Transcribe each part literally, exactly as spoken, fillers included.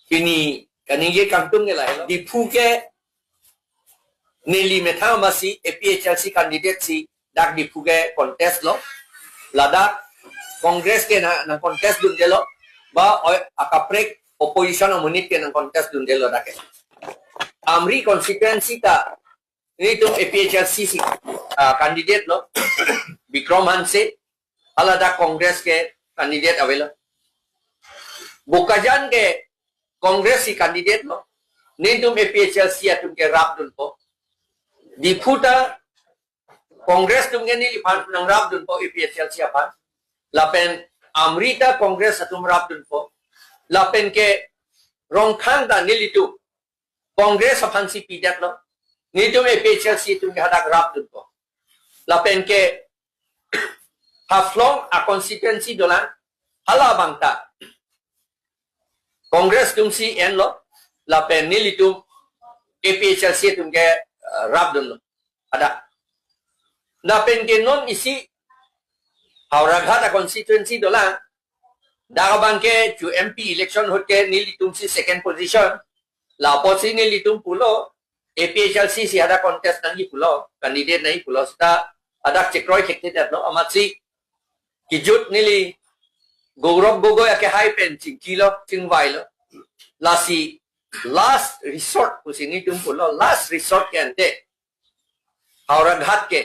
Pini kaningje kangtung ke lahelo. Diphu ke neli methang amatsi A P H L C candidate si dak Diphu ke contest lo. Ladak Congress ke na, nang contest dundelo. Ba oi akaprek opposition amonit ke nang contest dundelo dak ke. Amri constituency ta nelitum A P H L C si, ah, candidate lo. Bikram Hanse, hala dak Congress ke candidate avelo. Bokajan ke Congress si candidate lo. Nelitum A P H L C atum ke rapdunpo. Diphu ta Congress atum ke neliphan nang rapdunpo A P H L C aphan. Lapen Amri ta Congress atum rapdunpo. Lapen ke Rongkhang ta nelitum Congress aphansi pidetlo. Nelitum A P H L C atum ke hadak rapdunpo. Lapen ke Haflong a constituency dolang, hala abang ta Congress atumsi enlo, lapen nelitum A P H L C atum ke, eh, rapdunlo. Ada. Lapen ke non isi Howraghat a constituency dolang, dak abang ke chu M P election ahut ke nelitumsi second position. Lapotsi nelitum pulo, A P H L C si hadak contest nangji pulo, candidate nangji pulo, seta hadak chekroi thekthedetlo, amatsi kejut neli Gaurav Gogoi akehai pen chingkilo, chingvailo. Lasi last resort pusi nelitum pulo, last resort ke ante Howraghat ke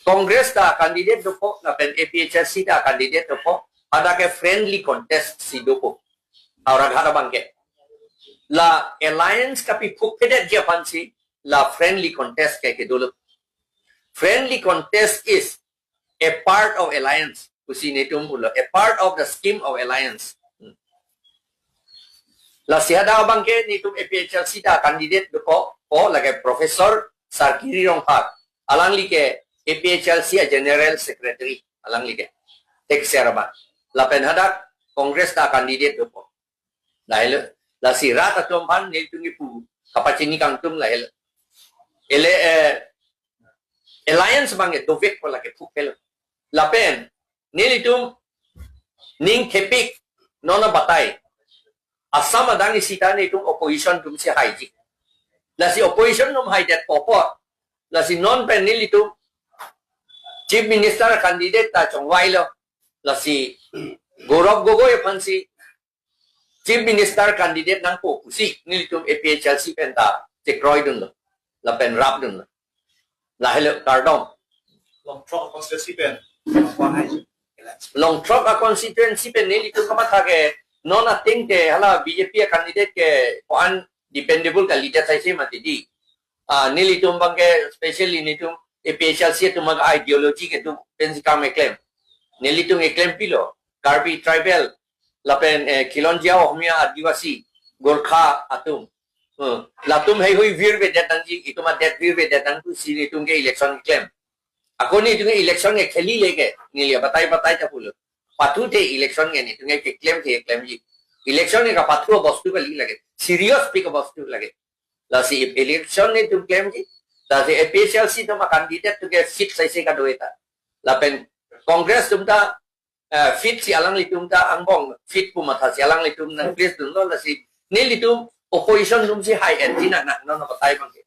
Congress ta candidate dopo, lapen A P H L C ta candidate dopo, hadak ke friendly contest si dopo. Howraghat abang ke. La alliance kapiphukphedetji aphansi, la friendly contest ke kedolo. Friendly contest is a part of alliance. Pusi nelitum pulo, a part of the scheme of alliance. Hmm. Lasi hadak abang ke nelitum A P H L C ta candidate dopo, po lake Professor Sarkiri Rongphar. Alangli ke A P H L C a General Secretary, alangli ke. Tek ser abang. Lapen hadak Congress ta candidate dopo. Lahelo. Lasi rat atum aphan nelitum kipu kapachini kangtung lahelo. Ele, eh, alliance abang ke dovekpo lake phukphelo. Lapen nelitum ning thepik non abatai. Assam adang isi ta nelitum opposition atumsi haiji. Lasi opposition atum haidetpo apot, lasi non pen nelitum Chief Minister candidate ta chongvailo. Lasi Gaurav Gogoi aphansi Chief Minister candidate nangpo pusi nelitum A P H L C pen ta chekroidunlo. Lapen rapdunlo. Lahelo kardom. Longthrok constituency pen. Longthrok a constituency pen nelitum kamatha ke non ateng ke hala B J P a candidate ke ko-an dependable kalidet saise mati di. Ah, nelitum abang ke specially nelitum A P H L C atum abang ideology kedo pensi kam keklem. Nelitum keklem pilo. Karbi tribal lapen, eh, Khilonjia Ohmiya Adivasi Gorkha atum. Hmm. Latum heihui virvedet nangji, itum adet virvedet nang pusi nelitum ke election keklem. Ako nelitum ke election kekheli leke, neli abatai batai ta pulo. Pathu te election ke nelitum ke keklemthe klemji. Election ke kapathu abostu kali lake. Serious pik abostu lake. Lasi election nelitum klemji. Lasi A P H L C atum a candidate atum ke fit saise kado-eta. Lapen Congress atum ta, eh, fit si alanglitum ta angbong, fit pu matha si alanglitum nang place dunlo, lasi nelitum opposition atumsi hai-etji nang nang non abatai abang ke.